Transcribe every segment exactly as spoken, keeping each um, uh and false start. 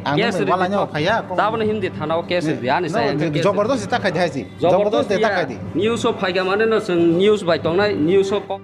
Ang case nung rwdi wala nyo to. Phaiya, kok. Tabano himdi thana o case rwdi, ani no, sai hwnkhe case. Jobordosti ta khaidi haisi. Jobordosti ta khaidi. News o phaikha mane no chwng news bai tongnai, news o kok.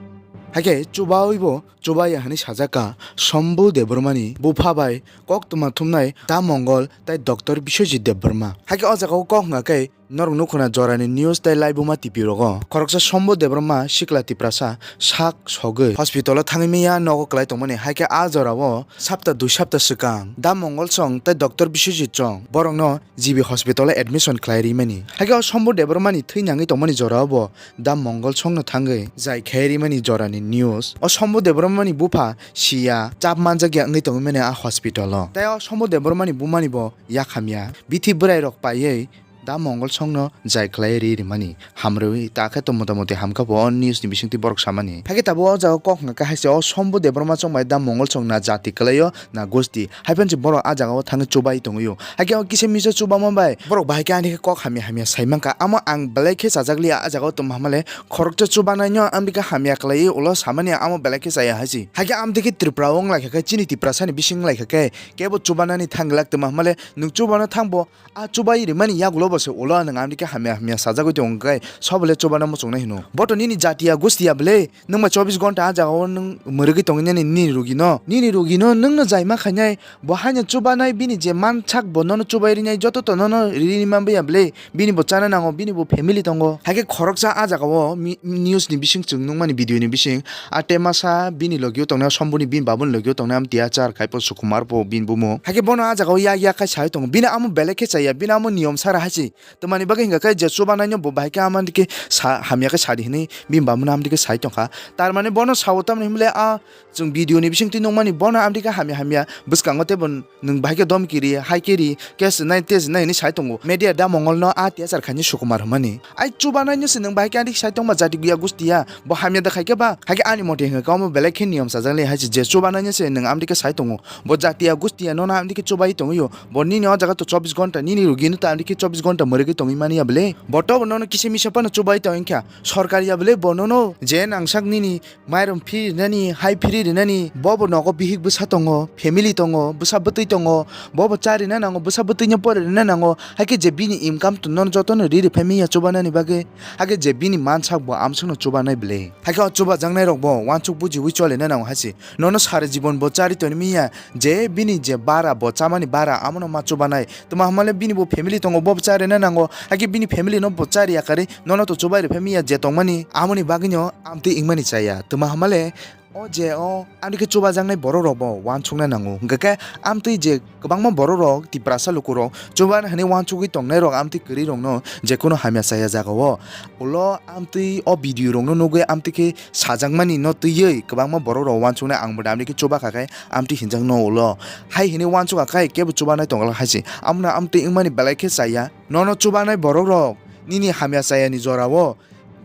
Haikhe chubawi bo chubaya hwnwi sajak kha Sombu Debbarmani bupha bai koktwma thumnai Da Mongol tei Doctor Biswajit Debbarma. Haikhe o jaga o kok hwnkha khe norok nukho na jorani news tei laibuma T V rogo. Khoroksa Sombu Debbarma sikla Tiprasa sak sogwi hospital o thangwi manya nogo kwlai tongmani. Haikhe a jorao sapta dui sapta swkang Da Mongol song tei Doctor Biswajit song borokno G B hospital o admission khlai rimani. Haikhe o Sombu Debbarmani thwi nangwi tongmani jorao bo Da Mongol songno thangwi jai khai rimani jorani news. O Sombu Debbarmani bupha siya chap manjakya wngwi tongwi mani a hospital o. Tei o Sombu Debbarmani bumani bo yakhamya bithi bwrwi rok paiwi Da Mongol songno jai khlai ri rimani hamrwi ta khe to motamoti hamkha bo o news ni bisingtwi borok samani. Haikhe tabuk o jaga kok hwnkha khe haise o Sombu Debbarma chong bai Da Mongol song na jati kwlaio na gosti. Haiphano se borok a jaga o thangwi chubai tongwio. Haikhe o kisa misa chubama bai borok bahai khe ani khe kok hamya hamya sai mankha. Amo ang belai khe chajak liya a jaga o tongma hamale khoroksa chubanai no amrika hamya kwlaiwi ulo samani amo belai khe chaya haisi. Haikhe amtwi khe Tripura o wng laikha khe chini Tiprasa ni bising wng laikha khe kebo chubanani thang glak tongma hamale nwng chubana thang bo a chubai rimani yagulo bo se ulo nwng amtwi khe hamya hamya sajagwi tongo khe sobole chubana muchungnai hino. Bo to nini jatiya gustiya bwle. Nwng bai chobbish gonta a jaga o nwng mwrwgwi tongwi nani nini rugi no. Nini rugi no nwng no jaima khainai. Bo haino chubanai bini je mansak bo nono chubai rinai joto to nono rini manbaiya bwle. Bini bo chana nango, bini bo family tongo. Haikhe khoroksa a jaga o mi-, news ni bising chwng nukmani video ni bising. A temasa bini logio tongnai, Sombuni bini babuni logio tongnai, amtwi achar khai po Sukumar po bini bumung. Haikhe bono a jaga o yak yak khai sai tongo. Bini amo belai khe chaya, bini amo niyom sara haisi. Twmani bagwi hwnkha khe je chubanai no bo bahai khe amtwi khe sa-, hamya khe sadi hinwi bini bamano amtwi khe sai tongkha. Tar mane bono sao tamni himle a chwng video ni bisingtwi nukmani bono amtwi khe hamya hamya bwskango teibo nwng bahai khe domki ri, hai khe ri, case nai test nai hinwi sai tongo. Media Da Mongol no a tiyachar khaini Sukumar hwnmani. Ai chubanai no se nwng bahai khe amtwi khe sai tongma jati guya gusti ya. Bo hamya da khai khe ba. Hai khe ani mote hwnkha khe omo belai khe niyom sajak le hai se je chubanai no se nwng amtwi khe sai tongo. Bo jatiya gustiya nono amtwi khe chubai tongwio. Bo nini o jaga to chobbish gonta, nini rugi no to amtwi khe chobbish gonta mwrwgwi tongwi mani ya bwle. Bo to bo nono kisa misa phano chubai tong wngkha. Sorkar ya bwle bo nono je nangsak nini mairum phiri rinani, hai phiri rinani, bo bo nogo bihik bwsa tongo, family tongo, bwsa bwtwi tongo, bo bo cha rina nango, bwsa bwtwi no pore rina nango. Hai khe je bini income to nono joto no ri ri phai manya chubanani bagwi. Hai khe je bini mansak bo amsuk no chubanai bwle. Hai khe o chubajaknai rok bo uansuk bujiwi chole na nango hai se. Nono sari jibon bo chari toni miya je bini je bara bo chamani bara amono ma chubanai. Tuma hamale bini bo family tongo, bo bo chari na nango. Hai khe bini family no bo chari ya kari nono to chubai rw phai miya je tongmani amoni bagwi no amtwi wngmani chaya. Tuma hamale o je o amtwi khe chubajaknai borok rok bo uansuk na nango. Hwnkhe khe amtwi je kwbangma borok rok Tiprasa luku rok chuban hinwi uansugwi tongnai rok amtwi kwrwi rok no je kono hamya chaya jaga o. Ulo amtwi o video rok no nugwi amtwi khe sajakmani no twiwi kwbangma borok rok uansuknai ang bo damri khe chuba kha khe amtwi hinjak no ulo. Hai hinwi uansuk kha khe kebo chubanai tong glak hai se. Amno amtwi wngmani belai khe chaya. Nono chubanai borok rok nini hamya chaya ni jora o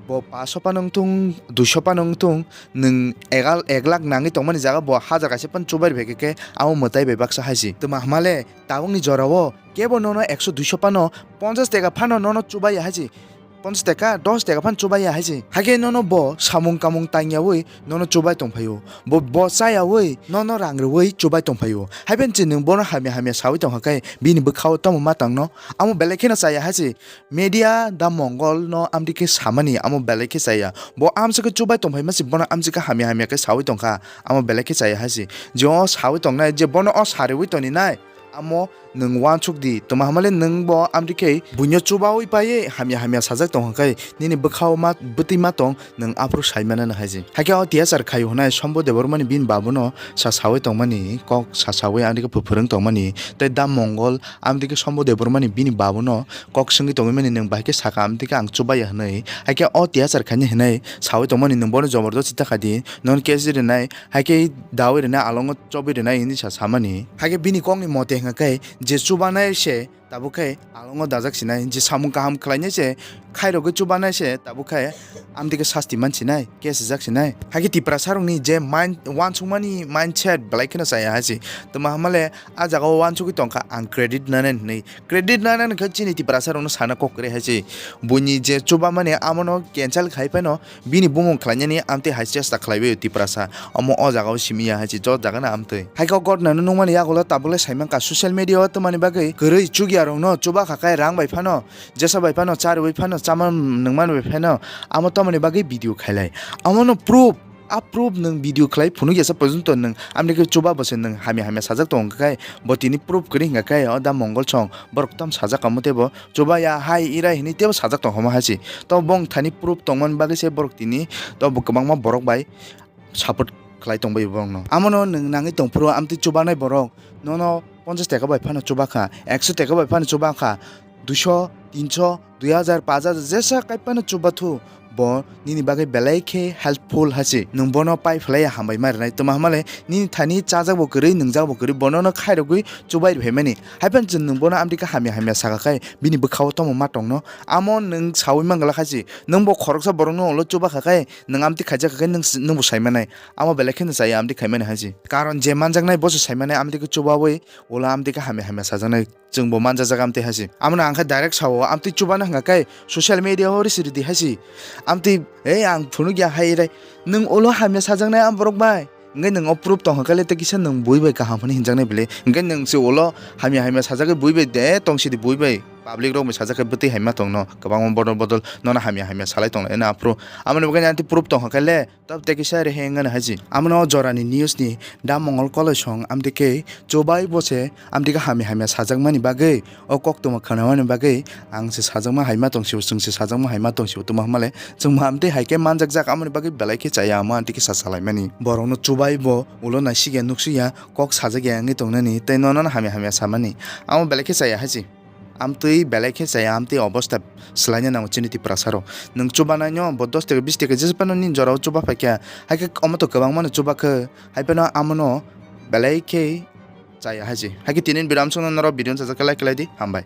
bo paso phano wngthung, duiso phano wngthung, nwng egal ek lakh nangwi tongmani jaga bo hajar kaisa phano chubai rw phaikhe khe amo mwtai bai baksa hai se. Tuma hamale tabukni jora o kebo nono ekso duiso phano ponchash taka phano nono chubai hai se. Ponchash taka, dos taka phano chubai ya hai se. Hakhe nono bo samung kamung tangyaui nono chubai tongphaio. Bo, bo chayaui nono rang rwui chubai tongphaio. Haiphano se nwng bono hamya hamya saui tongkha khe bini bwkhao tamo ma tangno? Amo belai kheno chaya hai se. Media Da Mongol no amtwi khe samani amo belai khe chaya. Bo amswk khe chubai tongphai ma se bono amswk khe hamya hamya khe saui tongkha. Amo belai khe chaya hai se. Je o saui tongnai je bono o sariui toni nai. Amo nwng uansuk di, tuma hamale nwng bo amtwi khe buino chubaui paiwi hamya hamya sajak tong hwnkhe nini bwkhao ma bwtwi ma tong nwng aphuru sai mano hai se. Hakhe o tiyachar khaio hwnai Sombo Debbarmani bini babuno sa saui tongmani kok sa saui amtwi khe phuphurwng tongmani tei Da Mongol amtwi khe Sombo Debbarmani bini babuno kok swngwi tongwi mani nwng bahai khe saka amtwi khe ang chubaiya hwnwi. Hakhe o tiyachar khaini hwnwi saui tongmani nwng bono jobordosti ta kha di, nono case rinai. Hakhe dawi rwnai alongo chobwi rwnai hinwi sa samani. Hakhe bini kokni mote hwnkha khe je chubanai se tabuk khe alongo dajak sinai, je samung kaham khlainai se, khairogwi chubanai se, tabuk khe amtwi khe sasti man sinai, case rijak sinai. Hakhe Tiprasa rokni je mind, wansukmani mindset belai kheno chaya hai se. Tamo hamale a jagao wansugwi tongkha ang credit nanai hinwi. Credit nanani khe chini Tiprasa rokno sana kok kwrwi hai se. Buini je chubamani amono cancel khai phano bini bumung khlainani amtwi hai chesta khlaiwi Tiprasa. Omo o jagao simi ya hai se, jot jagano amtwi. Haikhe o ghotnano nukmani yagulo tabukle saimankha social media o twmani bagwi kwrwi chukya rokno chubakha khe rang bai phano, jesa bai phano, cha rwui phano, chama nungmani bai phano, amo tamoni bagwi video khailai. Amono proof, a proof nwng video khlai phunuk yasa porjonto nwng amtwi khe chuba bo se nwng hamya hamya sajak tongo khe, bo tini proof kwrwi hwnkha khe o da Mongol song borok tam sajak kamo teibo chuba ya hai irai hinwi teibo sajak tongkha mo hai se. To bong thani proof tongmani bagwi se borok tini to bo kwbangma borok bai support khlai tongbai borokno. Amono nwng nangwi tongphuru amtwi chubanai borok nono ponchash taka bai phano chubakha, ekso taka bai phano chubakha, duiso, tinso, dui hajar, paanch hajar jesa kai phano chubathu bo nini bagwi belai khe helpful hai se. Nwng bono pai phlai ya hambai ma rwnai. Tamo hamale nini thani chajak bo kwrwi, nwngjak bo kwrwi, bono no khairogwi chubai rwphaimani. Hai phano chwng nwng bono amtwi khe hamya hamya saka khe bini bwkhao tamo ma tongno? Amo nwng saui mangla hai se. Nwng bo khoroksa borokno ulo chubakha khe nwng amtwi khaijak khe nwng, nwng bo saimanai. Amo belai kheno chaya amtwi khaimani hai se. Karon je manjaknai bo se saimanai amtwi khe chubaui ulo amtwi khe hamya hamya sajaknai. Chwng bo manjajak amtwi hai se. Amo no ang khe direct sao, amtwi chubana hwnkha khe social media o risi ridi hai se. Amtwi, "Ei ang phunuk ya," hai rai. Nwng ulo hamya sajaknai a borok bai. Hwnkhe nwng o proof tongkha khe le tei kisa nwng bui bai kaham hwnwi hinjaknai bile. Hwnkhe nwng se ulo hamya hamya sajagwi bui bai de tong sidi bui bai. Public rok bai sajak khe bwtwi hamya tongno. Kwbangma bodol bodol nono hamya hamya salai tonglai. Eno aphuru amoni bagwi amtwi proof tongkha khe le. Tab tei kisa reheng wngkha hai se. Amo no jorani news ni da Mongol Koloi song amtwi khe chubai bo se amtwi khe hamya hamya sajakmani bagwi o koktwma khwnamani bagwi ang se sajakma hai ma tong sio, chwng se sajakma hai ma tong sio, tamo hamale chwng ma amtwi hai khe manjakjak amoni bagwi belai khe chaya amo amtwi khe sa salaimani. Borokno chubai bo ulo naisik ya nuksuk ya kok sajak ya wngwi tongnani tei nono hamya hamya samani amo belai khe chaya hai se. Amtwi belai khe chaya, amtwi obosta swlaina nango chini Tiprasa rok. Nwng chubanai no bo dos taka bis taka jesa phano nini jorao chuba phaikha. Hai khe omo to kwbangma no chuba khe, hai phano amo no belai khe chaya hai se. Hai khe tini video amsong no norok video sajak khe like khlai di, hambai.